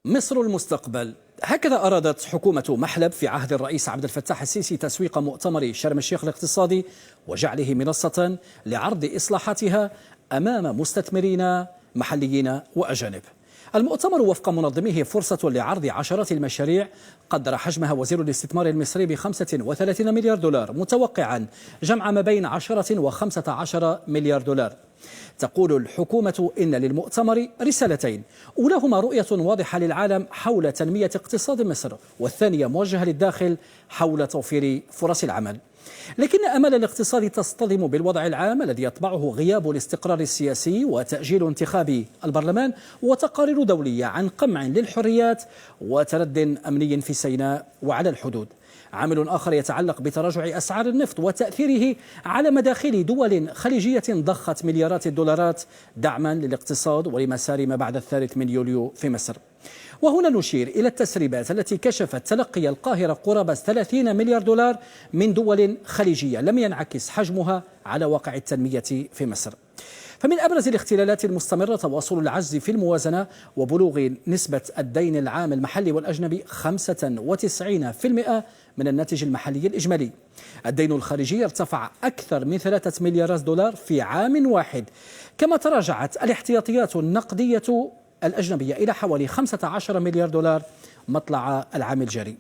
مصر المستقبل، هكذا أرادت حكومة محلب في عهد الرئيس عبد الفتاح السيسي تسويق مؤتمر شرم الشيخ الاقتصادي وجعله منصة لعرض إصلاحاتها أمام مستثمرين محليين وأجانب. المؤتمر وفق منظميه فرصة لعرض عشرات المشاريع قدر حجمها وزير الاستثمار المصري ب 35 مليار دولار، متوقعا جمع ما بين 10 و15 مليار دولار. تقول الحكومة إن للمؤتمر رسالتين، أولاهما رؤية واضحة للعالم حول تنمية اقتصاد مصر، والثانية موجهة للداخل حول توفير فرص العمل. لكن أمال الاقتصاد تصطدم بالوضع العام الذي يطبعه غياب الاستقرار السياسي وتأجيل انتخاب البرلمان وتقارير دولية عن قمع للحريات وترد أمني في سيناء وعلى الحدود. عامل آخر يتعلق بتراجع أسعار النفط وتأثيره على مداخيل دول خليجية ضخت مليارات الدولارات دعما للاقتصاد ولمسار ما بعد 3 يوليو في مصر. وهنا نشير إلى التسريبات التي كشفت تلقي القاهرة قرابة 30 مليار دولار من دول خليجية لم ينعكس حجمها على واقع التنمية في مصر. فمن أبرز الاختلالات المستمرة تواصل العجز في الموازنة وبلوغ نسبة الدين العام المحلي والأجنبي 95% من الناتج المحلي الإجمالي. الدين الخارجي ارتفع أكثر من 3 مليارات دولار في عام واحد، كما تراجعت الاحتياطيات النقدية الأجنبية إلى حوالي 15 مليار دولار مطلع العام الجاري.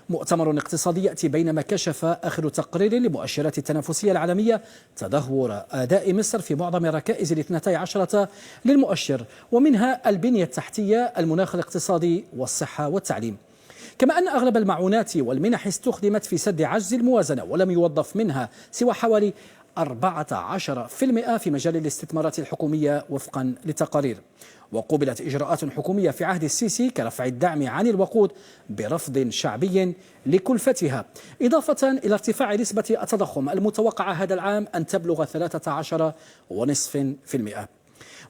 مؤتمر اقتصادي يأتي بينما كشف آخر تقرير لمؤشرات التنافسية العالمية تدهور أداء مصر في معظم ركائز 12 للمؤشر، ومنها البنية التحتية، المناخ الاقتصادي، والصحة والتعليم. كما أن أغلب المعونات والمنح استخدمت في سد عجز الموازنة ولم يوظف منها سوى حوالي 14% في مجال الاستثمارات الحكومية وفقا للتقارير. وقوبلت إجراءات حكومية في عهد السيسي كرفع الدعم عن الوقود برفض شعبي لكلفتها، إضافة إلى ارتفاع نسبة التضخم المتوقعة هذا العام أن تبلغ 13.5%.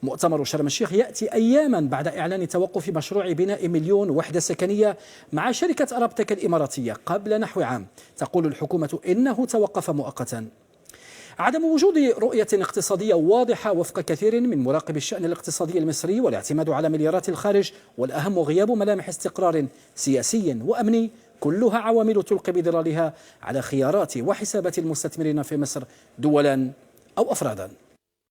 مؤتمر شرم الشيخ يأتي أياما بعد إعلان توقف مشروع بناء 1 مليون وحدة سكنية مع شركة أرابتك الإماراتية قبل نحو عام. تقول الحكومة إنه توقف مؤقتا. عدم وجود رؤية اقتصادية واضحة وفق كثير من مراقبي الشأن الاقتصادي المصري والاعتماد على مليارات الخارج، والأهم غياب ملامح استقرار سياسي وأمني، كلها عوامل تلقي بظلالها على خيارات وحسابات المستثمرين في مصر دولا أو أفرادا.